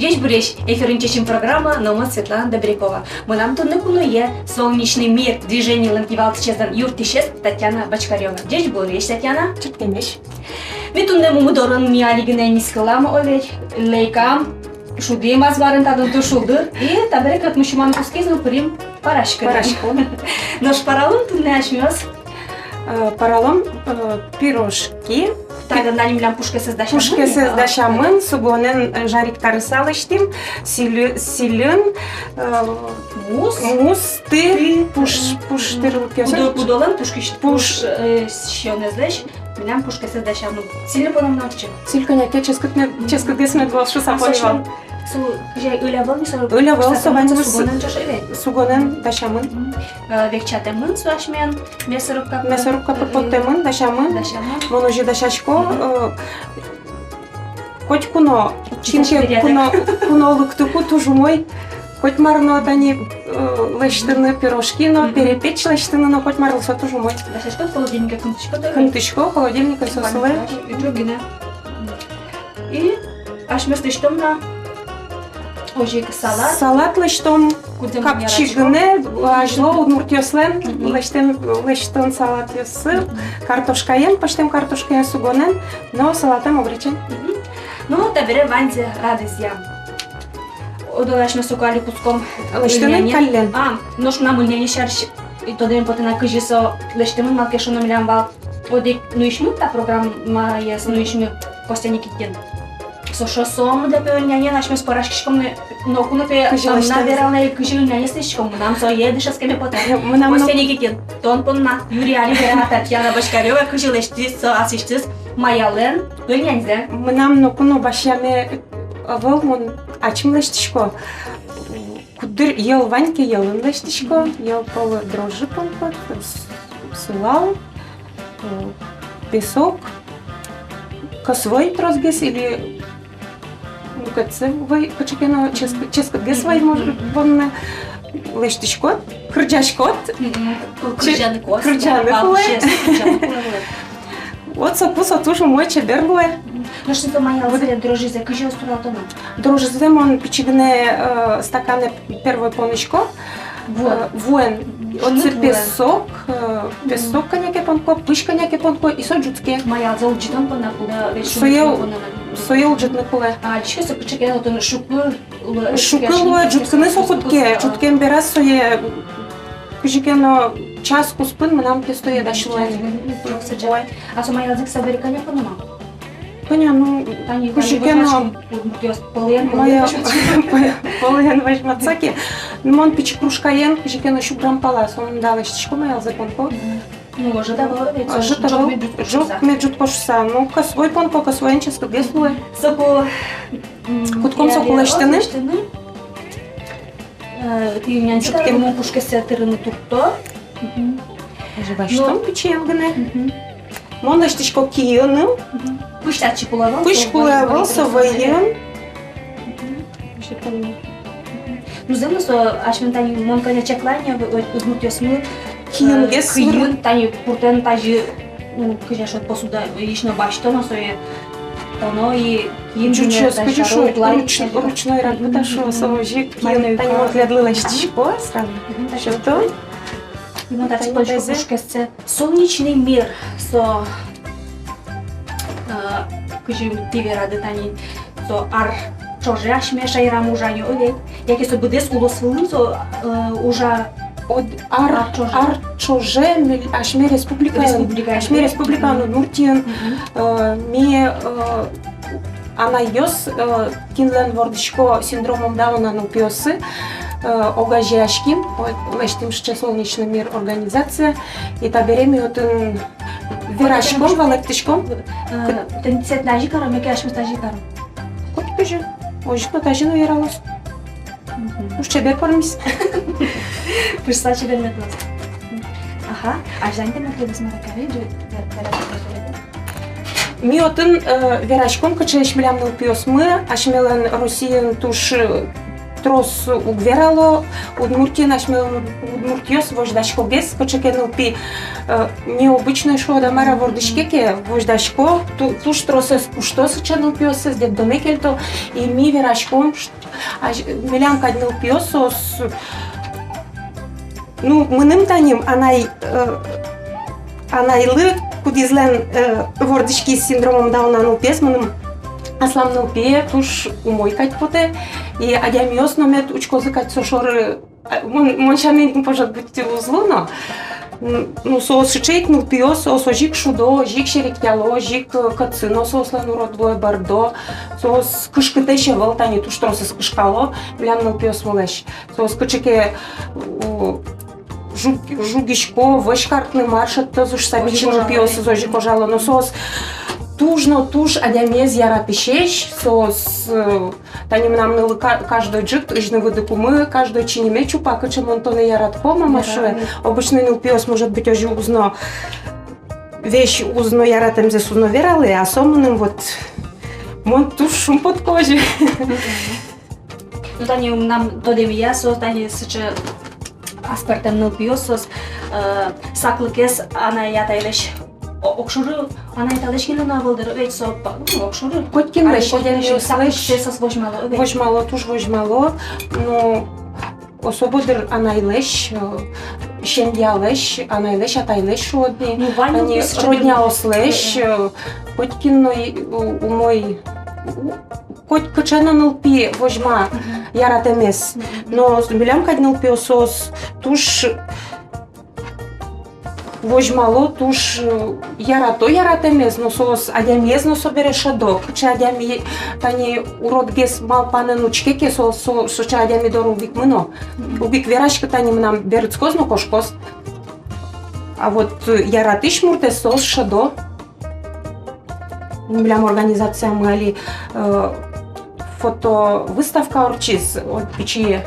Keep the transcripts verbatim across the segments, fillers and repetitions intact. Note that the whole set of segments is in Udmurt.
Ӟечбуресь! Эфирын «Чечым» программа, но мон Светлана Добрякова. Мынам туннэ куное «Солнечный мир» движенилэн кивалтӥсезлэн юрттӥсез Татьяна Бочкарёва. Ӟечбуресь, Татьяна! Чырткемесь. Ми туннэ Мумы дорын, ми али гинэ нискылам, о ведь, лэйкам, шудӥм азбарын, татын туж шулдыр. И табере кӧт мусьман кутскиз но, пырим параськыны. Параськон. Нош паралом туннэ асьмеос? Э, паралом, э, пирожки. Татын али милям пушкесэз дасямын. Пушкесэз дасямын, сугонэн, э, жариктарыса лэсьтӥм, сӥль-, сӥльын, э, мус, мус, ты, ты, пуш-, э, пуштыр лыктӥсьёс. Пудо-, пудолэн пушкысь-, пуш-, пуш-, э, сиёнэзлэсь милям пушкесэз дасямын. Сӥль понна ортче. Сӥль кӧня ке ческыт мед-, ческытгес мед луоз шуыса. А пони вал. Со кызьы ыль ӧвӧл ни, со ыль ӧвӧл, со вань мус. Сугонэн ӵош ӧвӧл. Сугонэн дасямын. Мгм. Э, векчатэмын со асьмелэн мясорубка пыр. Мясорубка пыр, э, поттэмын, дасямын. Дасямын. Мон озьы дасясько, мгм, э, котьку но, котьку но, чинке, куно, куно лыктыку туж умой. Котьмар но тани, э, лэсьтыны пирожки но, мгм, перепеч лэсьтыны но, котьмарлы со туж умой. Дасяськод, холодильнике кынтӥськод, да? Кынтӥсько, холодильнике со сылэ. И асьмеос лэсьтом на озьы ик салат. Салат лэсьтом. Кудзэ мон капчи яратӥсько гинэ, азьло удмуртъёслэн, мгм, лэсьтэм, лэсьтон салатъёссы. Мгм. Картошкаен, пӧзьтэм картошкаен, сугонэн, но салатэм огречен. Мгм. Ну, табере ваньзэ радызъя. Одӥг асьмеос соку али кутском лэсьтыны ыльнянь каллен. А, нош мынам ыльнянь сярысь и тодэме потэ на, кызьы со лэсьтэмын, малы ке шуоно, милям вал одӥг нуисьмы, та программаез нуисьмы, Костя Никитин. Со шуэ, сомында пе ыльнянен асьмеос пӧраськиськом но, ноку но пе ӧм на вералэ, кызьы ыльнянез лэсьтӥськом. Мынам сое дышетскеме потэ. Мынам но Костя Никитин, тон понна юри али вера Татьяна Бочкарёва, кызьы лэсьтӥз со аслэсьтыз Маялэн ыльняньзэ. Мынам ноку но басьяме ӧвӧл, мон ачим лэсьтӥсько. Куддыр йӧл вань ке, йӧлын лэсьтӥсько, йӧл полы дрожжи понко, с-, сылал, э, песок, кӧс вӧй тросгес или, ну, кӧс вӧй, кыӵе ке но ческ-, ческытгес вӧй, может, понна лэсьтӥськод, кырӟаськод. Мгм. Че-, кырӟаны кулэ. Кырӟаны кулэ. Вот соку со туж умой, чебер луэ. Нош со Маялэн дрожжизэ кызьы устуралтоно? Дрожжизэ мон пичи гинэ, э, стаканэ первой понӥсько. Вуэн. Э, вуэн. Мгм. Отчы песок, э, песок кӧня ке понко, пызь кӧня ке понко, и со ӝутске. Маялзэ улӟытон понна кулэ, весь сое, сое улӟытыны кулэ. А, ӟуч ке, со кыӵе ке но отын шукы луэ, шукы луэ, ӝуткыны со кутске, ӝуткем бераз сое кызьы ке но час куспын мынам пе сое дась луэ. Мгм. Ой. А со Маялзэ ик собере кӧня поно на? Кӧня, ну, тани, кызьы ке но. Мая, полыен возьматса ке. Ну, мон пичи кружкаен кызьы ке но сю грамм пала, соин да лэсьтӥсько, Маялзэ понко. Мгм. Ну, ӧжыт ӧвӧл ведь, ӧжыт ӧвӧл, ӝог мед ӝутко шуыса. Ӝог мед ӝутко шуыса. Ну, кӧс вӧй понко, кӧс вӧйын ческытгес луэ. Соку, м, кутском соку лэсьтыны. Лэсьтыны. Э, тӥ ыльняньзэ, ӝуткем, пушкассэ тырыны туртто. Мгм. Озьы басьтом пичиен гинэ. Мгм. Мон лэсьтӥсько киыным. Мгм. Пызь татчы кулэ ӧвӧл, пызь кулэ ӧвӧл, со вӧйын. Мгм. Ну, зэм но со, асьмелэн тани, мон кӧня чаклай ни, удмуртъёсмы, э, киынгес, киын, тани пуртэн тазьы, ну, кызьы шуод, посуда, ещё но басьто но сое, оно и киын. Ӟучъёс кызьы шуо, руч-, ручной работа шуо, со озьы ик киын. Тани мон тӥледлы лэсьтӥсько сразу. Мгм. Сёто. И мон татчы пӧлысь пушкассэ. «Солнечный мир», со, э, кызьы тӥ верады тани, со ар ӵоже асьме шаерамы ужа ни, о ведь? Яке со быдэс улос вылын со, э, ужа? Од-, ар, ар ӵоже. Ар ӵоже миль-, асьме республикаын, республикаын, асьме республикаын, Удмуртиын, мгм, э, ми, э, анайёс, э, кинлэн вордӥсько синдромом Дауна нылпиоссы, э, огазеяським, о-, лэсьтӥм сыӵе «Солнечный мир» организация, и табере ми отын вераськом, валэктӥськом. Э, тӥ тазьы кароды, яке асьмеос тазьы каром? Коть кызьы. Озьы ик тазьы но яралоз. Мгм. Туж чебер пӧрмиз. Пушса чебер мед луоз. Ага. Азьланьтэ мед луоз, мар каре, ӟу-, вер-, вер-, вер-, вер-, ми отын, э, вераськом, кыӵеесь милям нылпиосмы, асьмелэн Россиын туж, э, трос уг верало. Удмуртиын асьмелэн удмуртъёс возьдаськогес, кыӵе ке нылпи, э, необычной шуод-а, мар-а, вордӥське ке, возьдасько, ту-, туж тросэз кушто сыӵе нылпиоссэс, детдоме кельто, и ми вераськом, ш-, а, милям кадь нылпиос соос, ну, мыным тани анай, э, анайлы, кудӥзлэн, э, вордӥськиз синдромом Дауна нылпиез, мыным аслам нылпие туж умой кадь потэ, и адямиос но мед учкозы кадь со шоры, а, мон, мон сямен, может быть, уз луы но, м, ну, соос сыӵе ик нылпиос, соос озьы ик шудо, озьы ик серекъяло, озьы ик, э, кӧтсы но соослэн урод луэ, бӧрдо, соос кышкытэсь ӧвӧл, тани туж тросэз кышкало милям нылпиосмылэсь. Соос кыӵе ке, у, жуг-, жугисько, вӧсь картны мар шедьтоз шуса, пичи нылпиосыз озьы кожало, но соос туж но туж адямиез яратӥсесь, соос, э, тани мынам нылы ка-, каждой ӝыт, изьны выдыкумы, каждой чиньыме чупа, кыӵе мон тонэ яратӥсько, мама шуэ. Обычной нылпиос, может быть, озьы уз но, весь уз но яратэмзэс уз но вералэ, а со мыным вот, мон туж шумпотӥсько озьы. Ну, тани мынам тодэмея, соос тани сыӵе аспӧртэм нылпиос, соос, э, саклыкез анай-атайлэсь о-, огшоры, анай-атайлэсь гинэ но ӧвӧл дыр, ведь со па-, ну, огшоры. Котькинлэсь, али котькинлэсь адямиослэсь саклыксэ соос возьмало, ведь. Возьмало, туж возьмало. Ну, особо дыр анайлэсь, э, семьялэсь, анайлэсь, атайлэсь шуод ни. Ну, вань, ани, нылпиос сыӵе родняослэсь, э, котькин но и-, у-, умой, у-, коть кыӵе но нылпи возьма яратэмез. Но милям кадь нылпиос соос туж возьмало, туж, э, ярато яратэмез, но соос адямиез но собере шӧдо. Кыӵе адями тани уродгес малпанэн учке ке, со, со, сыӵе адями доры уг ик мыно. Уг ик вераськы, тани мынам берытскоз но кошкоз. А вот, э, яратӥсь муртэз соос шӧдо. Милям организациямы али, э, фотовыставка ортчиз, вот, пичи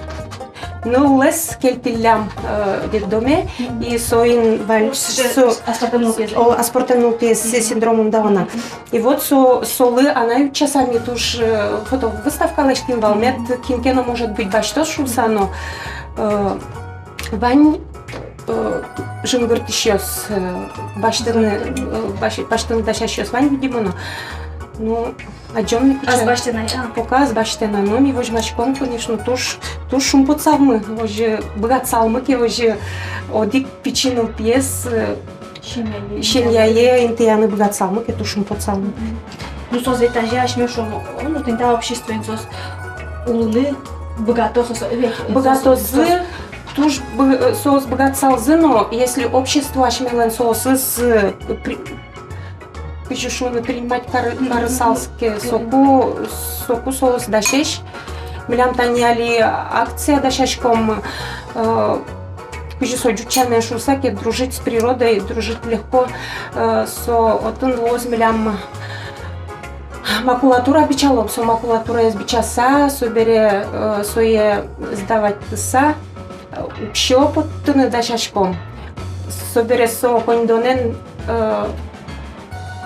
ныллэс кельтӥллям, э, детдоме, и соин вал-, со, аспӧртэм нылпиез, о, аспӧртэм нылпиез, с-, синдромом Дауна. И вот со, солы анай утчаса ми туж, э, фотовыставка лэсьтӥм вал, мед кин ке но, может быть, басьтоз шуса но, э, вань, э, жингыртӥсьёс, э, басьтыны, э, бась-, басьтыны дасясьёс вань, видимо, но. Ну, адӟом ни кыӵе. Ӧз басьтэ на, а? Пока ӧз басьтэ на, но ми возьмаськом, конечно, туж, туж шумпотсалмы, озьы быгатсалмы ке, озьы одӥг пичи нылпиез, э, семьяе, семьяе интыяны быгатсалмы ке, туж шумпотсалмы. Ну, соос ведь тазьы асьме шуом, ну, тӥни та обществоын соос улыны быгатозы, соос ведь, э, быгатозы, соос, соос туж бы-, э, соос быгатсалзы, но если общество асьмелэн соосыз, э, при-, кызьы шуоно, принимать кар-, карысалзы ке, соку, соку соос дасесь. Милям тани али акция дасяськом, э, кызьы со ӟуч сямен шуса ке, «Дружить с природой, дружить легко», э, со отын луоз милям макулатура бичалом, со макулатураез бичаса, собере, э, сое сдавать карыса, э, уксё поттыны дасяськом. Собере со коньдонэн, э,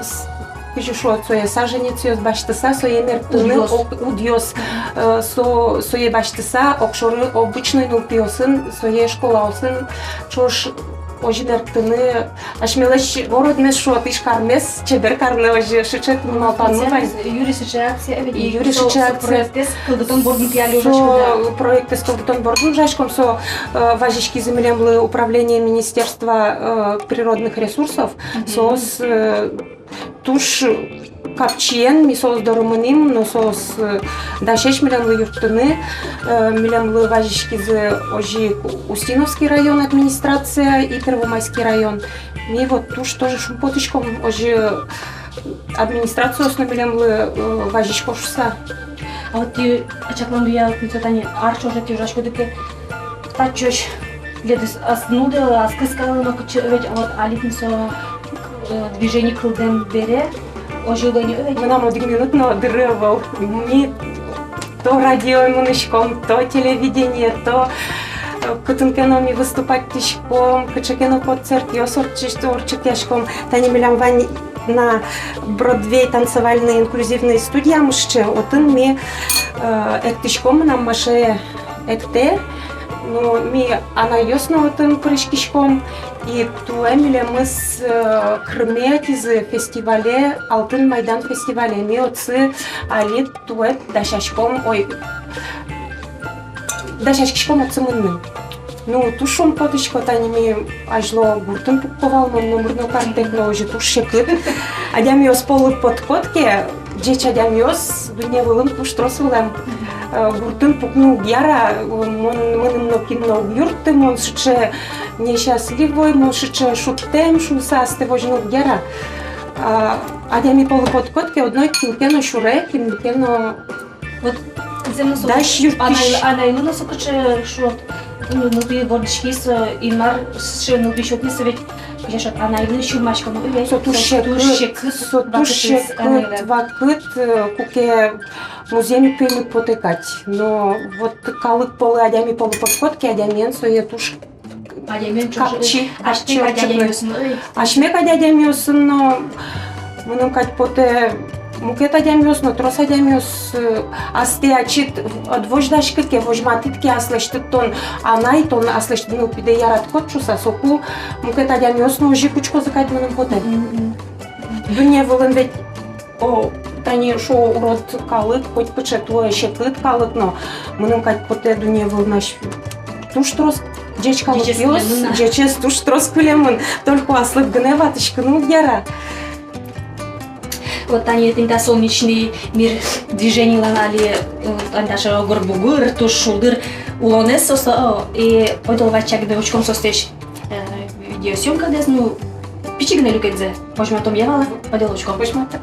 с-, кызьы шуод, сое саженецъёс басьтыса, сое мерттыны, удъёс. Ок-, удъёс, э, со-, сое басьтыса, огшоры обычной нылпиосын, сое школаосын ӵош озьы мерттыны, асьмелэсь городмес, шуод, ишкармес чебер карны, озьы сыӵе малпанмы вань. Юри сыӵе акция, э, ведь, юри сыӵе акция. Со проектэз кылдытон бордын тӥ али ужаськоды. Со проектэз кылдытон бордын ужаськом, со, э, вазиськизы милемлы управление Министерства, э, природных ресурсов, соос, э, туж капчиен ми соос доры мынӥм, но соос, э, дасесь милемлы юрттыны, э, милемлы вазиськизы озьы ик Устиновский район администрация и Первомайский район. Ми вот туж тоже шумпотӥськом, озьы администрациос но милемлы, э, вазисько шуса. А вот тӥ чакландыя, вот, тани ар ӵоже тӥ ужаськоды ке, татчозь тӥледыз ас нуллы, ас кыскалы но кыӵе, ведь, вот, али тӥни со, э, движение кылдэм бере, озьы луэ ни, ведь. Мынам одӥг минут но дыры ӧвӧл. Ми то радиое мынӥськом, то телевидение, то, э, кытын ке но ми выступать кариськом, кыӵе ке но концертъёс ортчыт-, ортчытъяськом. Тани милям вань на Бродвей танцевальный инклюзивный студиямы сыӵе, отын ми, э, эктӥськом, мынам Машае эктэ, но ми анайёс но отын пыриськиськом, и туэ милемыз, э, Крыме ӧтизы фестивале, «Алтын майдан» фестивале. Ми отсы али туэ дасяськом, ой, дасяськиськом отсы мыныны. Ну, туж шумпотӥсько, тани ми азьло гуртын пукко вал, мон номыр но карттэк но, озьы туж секыт. Адямиос полы потӥськод ке, ӟеч адямиос дунне вылын туж трос вылэм. Э, гуртын пукны уг яра, мон, мыным нокин но уг юртты, мон сыӵе несчастливой, мон сыӵе шудтэм шуыса астэ возьыны уг яра. А, адями полы потӥськод ке, одно кин ке но сюре, кин ке но вот, зэм но со дась юрттӥсь. Анай-, анайлы но со кыӵе шуод, ну, нылпи вордӥськиз, э, Инмар сыӵе нылпи сётӥз, со ведь, кызьы шуод, анайлы сюлмаськон, ну, со туж секыт, туж секыт, со туж вакыт, секыт анайлы. Вакыт, э, куке музъем ик пеймыт потэ кадь. Но вот калык полы, адями полы потӥськод ке, адямиен сое туж адямиен чош-, капчи, асьме кадь адямиосын, ой. Асьме кадь адямиосын но, мыным кадь потэ, мукет адямиос но, трос адямиос, э, астэ ачид ӧд возьдаськы ке, возьматӥд ке аслэсьтыд, тон анай, тон аслэсьтыд нылпидэ яратӥськод шуыса, соку мукет адямиос но озьы ик учкозы кадь, мыным потэ. Мгм, мгм. Дунне вылын ведь О, тани шуо урод калык, коть кыӵе туэ секыт калык но, мыным кадь потэ, дунне вылын ась туж трос ӟеч калыкъёс, ӟечез кылемын, ӟечез туж трос кылемын, только аслыд гинэ ватӥськыны уг яра. Вот тани тӥни та «Солнечный мир» движенилэн али, э, тани таӵе огыр-бугыр, туж шулдыр улонэз соос, о, и ойдолэ ваче гинэ учком соослэсь, э, видеосъёмкадэс, ну, пичи гинэ люкетсэ. Возьматом, я, вал-а? Ойдолэ учком. Возьматом.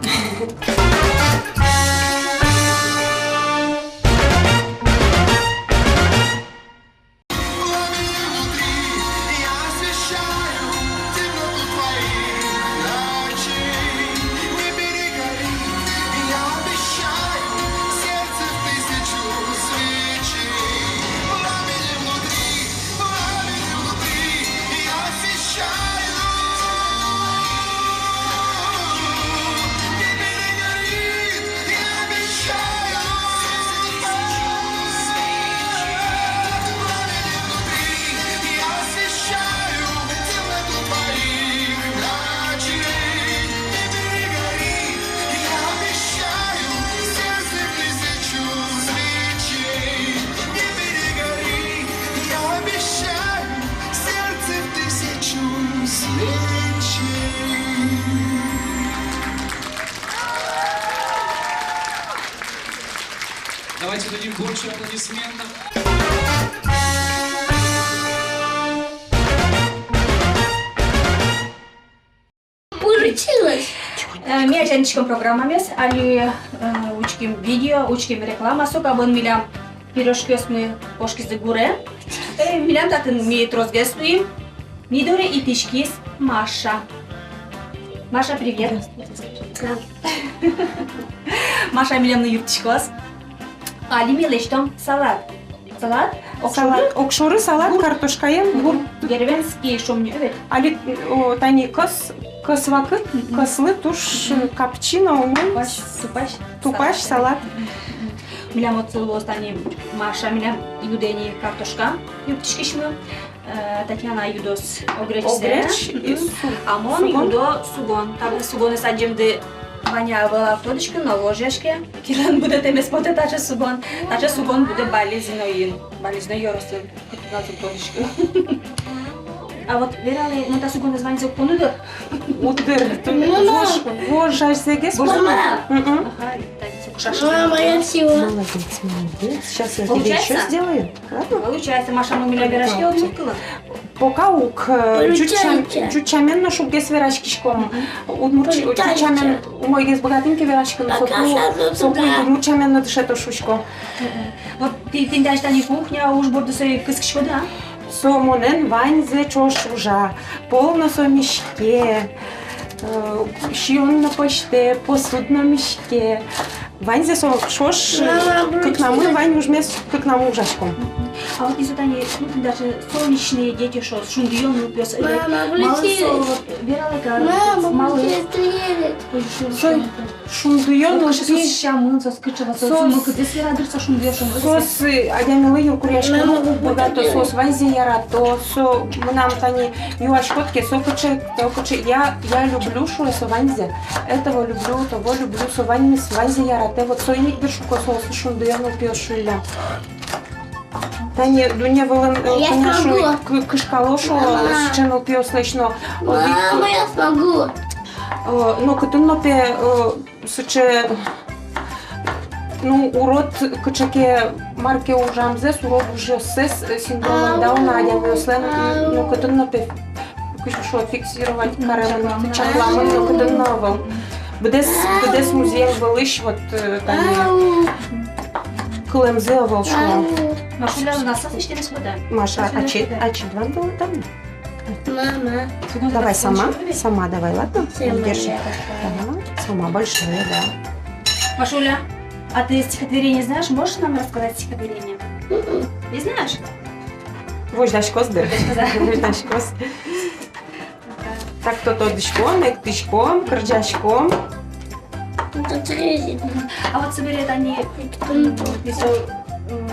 Давайте дадим больше аплодисментов. Получилось. Э, ми азьланьтӥськом программамес, али, э, учким видео, учким реклама, соку бен милям пирожкиосмы кошкизы гуре. Э, милям татын ми тросгес луим. Ми доры итӥськиз Маша. Маша, привет. Здравствуйте. Маша милемлы юрттӥськоз. Али ми лэсьтом салат. Салат? Салат. Огшоры? Огшоры салат, гурт. Картошкаен, мгм, гурт. Деревенский шуом ни, э, ведь. Али, о, тани кӧс, кӧс вакыт, мгм, кӧслы туж, мгм, капчи но умой. Тупась, тупась. Тупась салат. Салат. Мгм, мгм. Милям отсы луоз тани Маша, милям юдэ ни картошка юрттӥськисьмы. Э, Татьяна юдоз огречсэ. Огреч, мгм, и су-, а мон сугон. Юдо сугон. Табере сугонэз адӟемды вань-а, ӧвӧл-а, уг тодӥськы но, ложаське. Кинлэн будэтэмез потэ таӵе сугон. Таӵе сугон будэ Балезиноын, Балезино ёросын. Кытын, уг тодӥськы. А вот вералэ, мон та сугонэз ваньзэ уг поны дыр. Уд дыр. Ну, ну. Вож, вож азьзэ гес. Вож поны. Мгм. Ага, так, слушай. Мама, я сила. Молодец, молодец. Сейчас я тебе ещё сделаю. Получается? Ладно? Получается, Маша, ну, милям вераське удмурт кылын? Пока ук, э, получается, ӟуч сямен, ӟуч сямен но шуггес вераськиськом. Мгм. Удмурт, получается, ӟуч сямен умойгес быгатӥм ке вераськыны, пока соку, соку удмурт сямен но дышето шуисько. Мгм. Вот тӥ, тӥни таӵе тани кухня уж борды сое кыскиськоды-а? Со монэн ваньзэ ӵош ужа. Пол но со миське, э, сиён но пӧзьтэ, посуда но миське. Ваньзэ со ӵош, э, кыкнамы, вань ужмес кыкнамы ужаськом. А вот изо тани, ну, даже солнечные дети шуо, шундыё нылпиос. Мама, малы со, вот, вералэ ка, мама, малы? Со шундыё нылпи. Сямын, соос кыӵе, вот, соос, ну, кыӵе сфера дыр, со шундыё, шундыё. Соос, э, адямилы юркуръяськыны уг быгато, соос ваньзэ ярато, со, мынам тани юаськод ке, со кыӵе, то кыӵе, я, я люблю, шуэ со ваньзэ. Этого люблю, того люблю, со ваньмыз, ваньзэ яратэ, вот соин ик дыр шуко, соос шундыё нылпиос шуиллям. Тани дунне вылын, э, я кӧня шуо, смогу. Кы-, кышкало шуо, мама, сыӵе нылпиослэсь но. Одӥг, мама, я смогу. Э, но кытын но пе, э, сыӵе, ну, урод кыӵе ке мар ке ужамзэс, урод ужъёссэс, э, синдром Дауна адямиослэн, м, ну, кытын но пе, кызьы шуо, фиксировать каремын, чакламын но кытын но ӧвӧл. Быдэс, быдэс музъем вылысь вот, э, тани кылэмзы ӧвӧл шуо. Машуля, у нас со сыӵе ик быдэ. Маша, ачид, ачид вандылы там. Мама. Давай сама, сама давай, ладно? Сама. Держи. Давай. Ага, сама большая, да. Машуля, а ты стихотворение знаешь? Можешь нам рассказать стихотворение? Мгм. Не знаешь? Возьдаськоз, да? Возьдаськоз, да. Возьдаськоз. Так-то тодӥськом, эктӥськом, кырӟаськом. А вот собере тани, м, вот, если, м,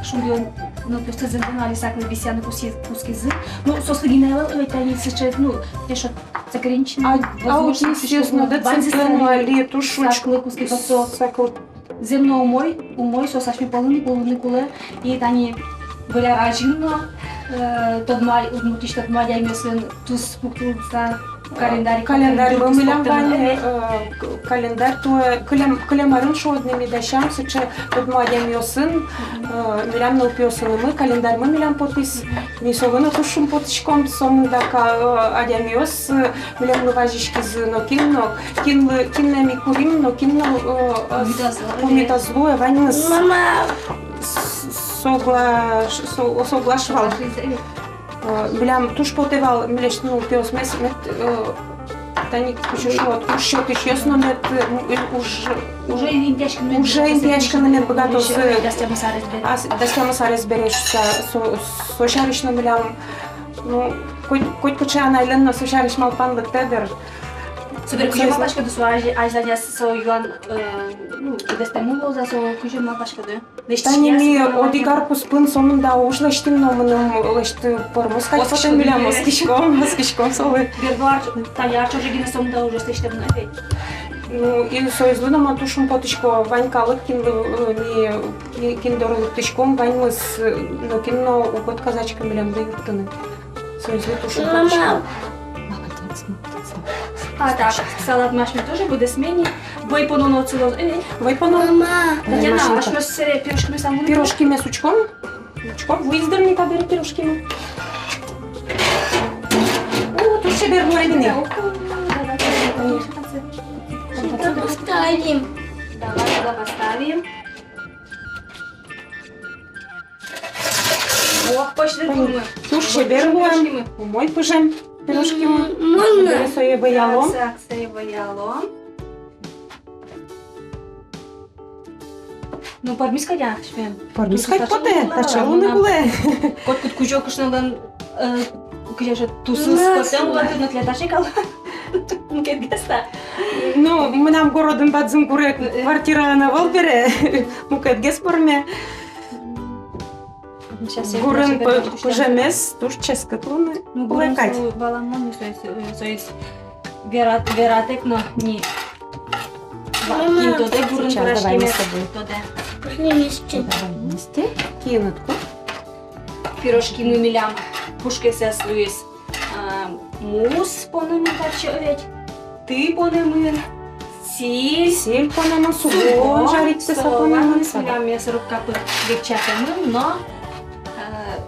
шундыё нылпиосты зынтыны али саклы висъяны куски-, кутскизы. Ну, соослы гинэ ӧвӧл, ведь тани сыӵе, ну, те шот ограниченный. А, а вот возможность, естественно, да, ваньзы зынтыны али туж учк-, саклы кутскизы, со саклы. Зэм но умой, умой, соос асьме пӧлын ик улыны кулэ, и тани выль ар азьын но, э, тодмо, удмуртысь тодмо адямиосын туспук туртса, календарь. Календарьмы милям вань, э, к-, календарь туэ, кылем, кылем арын шуод ни, ми дасям сыӵе тодмо адямиосын, э, милям нылпиосынымы, календарьмы милям потӥз, ми солы но туж шумпотӥськом, сомында ка-, э, адямиос, э, милемлы вазиськизы, но кин но, кинлы, кинэ ми курим, но кин но, э, э, пумитаз луэ, пумитаз луэ, ваньмыз. Мама. С-, согла-, ш-, со-, соглаш вал. Э, милям туж потэ вал милесьтым нылпиосмес мед, э, тани кызьы шуод, уж сётӥсьёс но мед, э, м, э, уж, уже интыяськыны мед, уже интыяськыны мед быгатозы. Дас тямыс арес бере. Ас-, дас тямыс арес бере шуса, со, со сярысь но милям, ну, коть, коть кыӵе анайлэн но со сярысь малпан лыктэ дыр. Собере кызьы малпаськоды, со азь-, азьланяз со юан, э, ну, быдэстэмын луоз-а со, кызьы малпаськоды? Тани ми одӥг ар куспын сомында уж лэсьтӥм но, мыным лэсьтыны пӧрмоз кадь потэ милям, оскиськом, оскиськом солы. Берло ар, тани ар ӵоже гинэ сомында ужез лэсьтэмын, а ведь. Ну, и соизлы но мон туж шумпотӥсько, вань калык, кинлы, э, ми, ки-, кин доры лыктӥськом, ваньмыз, э, но кин но уг отказаськы милемлы юрттыны. Соизлы туж шумпотӥсько. Мама. Молодец, молодец. А так, салат асьме тоже быдэсме ни. Вӧй пононо отсы луоз. Э, э. Вӧй пононо. Мама. Татьяна, Машенька, асьмеос, э, пирожкимес ам луэ? Пирожкимес учком. Учком, вуиз дыр ни табере пирожкимы. О, туж чебер луэ ини. Давай, давай, поставим. Давай, давай, поставим. Ох, пӧсь дыр луэ. Туж чебер луэ. Умой пыжем пирожкимы. М, можно? Собере сое вӧялом. Так, так, сое вӧялом. Ну, пӧрмиз кадь, а, шпен? Пӧрмиз кадь потэ, таӵе луыны кулэ. Котькуд кузё кышнолэн, э, кызьы шуо, тусыз потэм луэ, тыныд тӥляд таӵе кал. Мукетгес та. Ну, мынам городын бадӟым гуре, квартираын ӧвӧл бере, мукетгес пӧрме. Гурын пы-, пыжемез туж ческыт луыны кулэ кадь. Ну, гурын со валамон, со, со, со, верат-, вератэк но ни. Ва-, мама, кин тодэ, гурын пыраськемез тодэ. Сейчас, давай мы с тобой. Пошли вместе. Давай вместе. Киыныд ку. Пирожкимы милям пушкесэз луиз. А, мус понэмын татчы ведь, ты понэмын, силь. Силь понэмын, сугон, сугон, жарить со понэмын, со ваньмыз милям мясорубка пыр векчатэмын, но, э,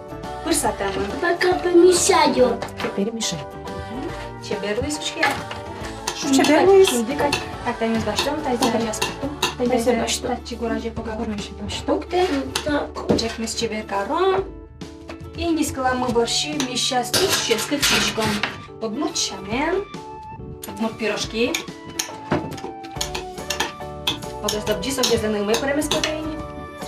пырсатэмын. Пока помешаю. Теперь мешай. Мгм. Чебер луиз, учке. Шунды кадь, шунды кадь. Так, тани басьтом, тани, тани басьтом. Тани басьтом. Татчы горазе пока. Горазе басьтом. Пуктэ. Так. Ӝӧкмес чебер каром. И нискыламы борщи, ми сейчас туж ческыт сиськом. Удмурт сямен, удмурт пирожки. Огез лобӟиз, огез лэн умой пыремез потэ ини.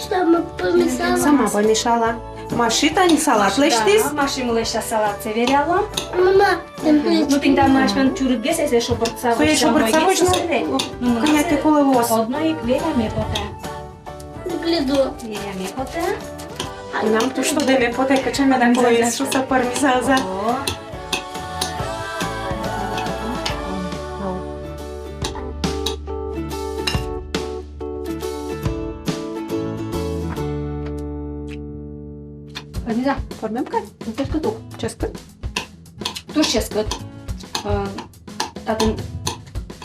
Сама помешала. Сама помешала. Маши тани салат лэсьтӥз. Да, Маши милесьтыз салатсэ вералом. Мама, тем плечи. Ну, тӥни тани асьмелэн чурытгес, эсэ шобыртса. Сое шобыртса возьыны. Ну, кӧня ке кулэ луоз. Одно ик вераме потэ. Люблю. Вераме потэ. Мынам туж тодэме потэ, кыӵе меда кулэ шуса пӧрмиз-а, ӧз-а. О. Пӧрмем кадь? Ческыт ук. Ческыт. Туж ческыт. Э, татын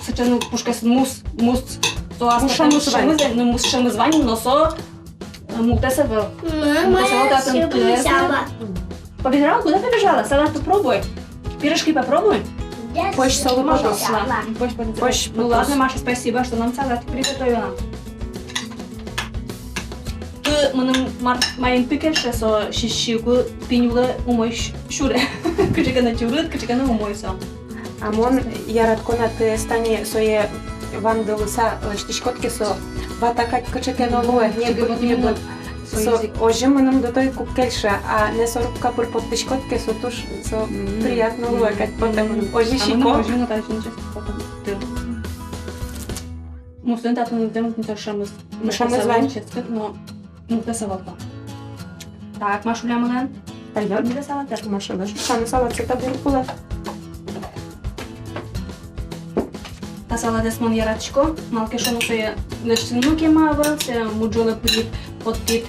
сыӵе, ну, пушказ мус, мус, со мус шӧмыз вань, ну, мус шӧмыз вань, но со, э, мултэс ӧвӧл. Мама, мултэс ӧвӧл, татын тыэз. Побежала? Куда побежала? Салат попробуй. Пирожки попробуй. Пӧсь солы потоз. Пӧсь потоз. Ну ладно, Маша, спасибо, что нам салат приготовила. Тӥ мыным мар-, маин пи кельше, со сиськы пинь улэ умой ш-, сюре. Кыӵе ке но чурыт, кыӵе ке но умой со. А мон яратӥсько на тыэз тани, сое вандылыса лэсьтӥськод ке, со вата кадь кыӵе ке но луэ, небыт, небыт. Со озьы мыным до того ик уг кельшы, а мясорубка пыр поттӥськод ке, со туж, со приятно луэ кадь потэ мыным. Озьы сисько. Муслэн татын дэмын тӥни со шӧмыз. Шӧмыз вань. Ческыт, но мултэс ӧвӧл. Так, Машулямылэн. Пойдёт. Милям салат. Машулэн. Шуса но салатсэ табере кулэ. Та салатэз мон яратӥсько, малы ке шуоно, сое лэсьтыны но кема ӧвӧл, сое муӝолэ пырид, поттӥд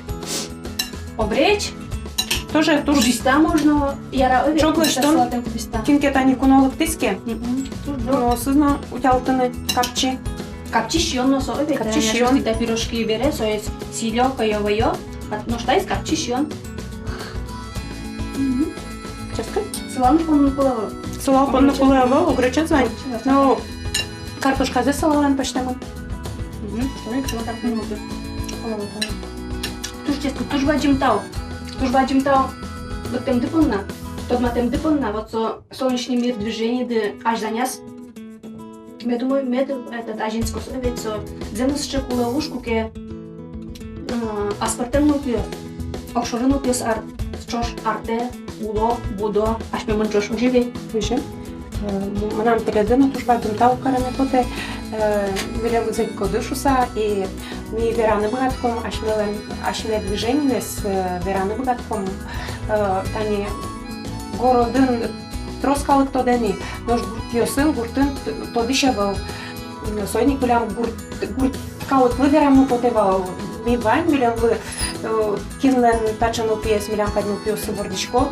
обречь. Тоже туж кубиста можно, яра, ой, ӵоглэсьтон. Кубиста. Кин ке тани куно лыктӥз ке. Мгм. Туж дыр. Куноосыз но утялтыны капчи. Капчи сиён но со, ой, капчи сиён. Та пирожки бере, соиз сӥлё, кӧё-вӧё, а нош таиз капчи сиён. Мгм. Ческыт. Сылал понны кулэ ӧвӧл. Сылал понны кулэ ӧвӧл, огуречез вань. Огуречез. Но картошказэ сылалэн пӧзьтэмын. Мгм. Ой, кыӵе картошка. Туж ческыт, туж бадӟым тау. Туж бадӟым тау лыктэмды понна, тодматэмды понна, вот со «Солнечный мир» движениеды азьланяз. Мед умой, мед, этот, азинскоз, ведь со зэмос сыӵе кулэ уж, куке, э, аспӧртэм нылпиос, огшоры нылпиос ар-, ӵош артэ, уло, будо асьмемын ӵош, озьы ведь? Озьы. Э, м-, мынам тӥледлы но туж бадӟым тау кареме потэ, э, милемыз ӧтькоды шуса, и ми вераны быгатӥськом асьмелэн, асьме движениемес, э, вераны быгатӥськом, э, тани городын трос калык тодэ ни, нош гуртъёсын, гуртын т-, тодӥсь ӧвӧл. Соин ик милям гурт, гурт калыклы вераммы потэ вал. Ми вань, милемлы, э, кинлэн таӵе нылпиез, милям кадь нылпиоссы вордӥсько.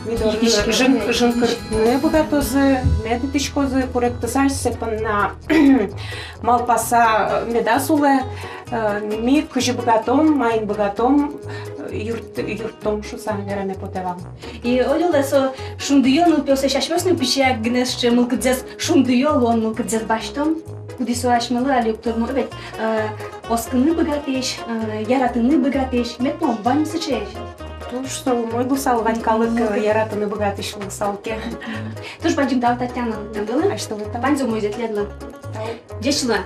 Ми доры жын-, жынкыртыны быгатозы, мед итӥськозы, куректыса, асьсэ понна малпаса, э, медаз улэ, э, ми кызьы быгатом, маин быгатом, э, юрт-, юрттом шуса вераме потэ вал. И ойдолэ со шундыё нылпиослэсь, асьмеос но пичияк гинэ сыӵе мылкыдзэс, шундыё луон мылкыдзэс басьтом, кудӥз со асьмелы али уг тырмы ведь, э, оскыны быгатӥсь, э, яратыны быгатӥсь, мед луоз ваньмыз сыӵеесь. Туж со умой луысал вань калык, э, яратыны быгатӥсь луысал ке. Туж бадӟым тау, Татьяна, лыктэмдылы. Асьтэлы тау. Ваньзэ умойзэ тӥледлы. Тау. Ӟеч луэ.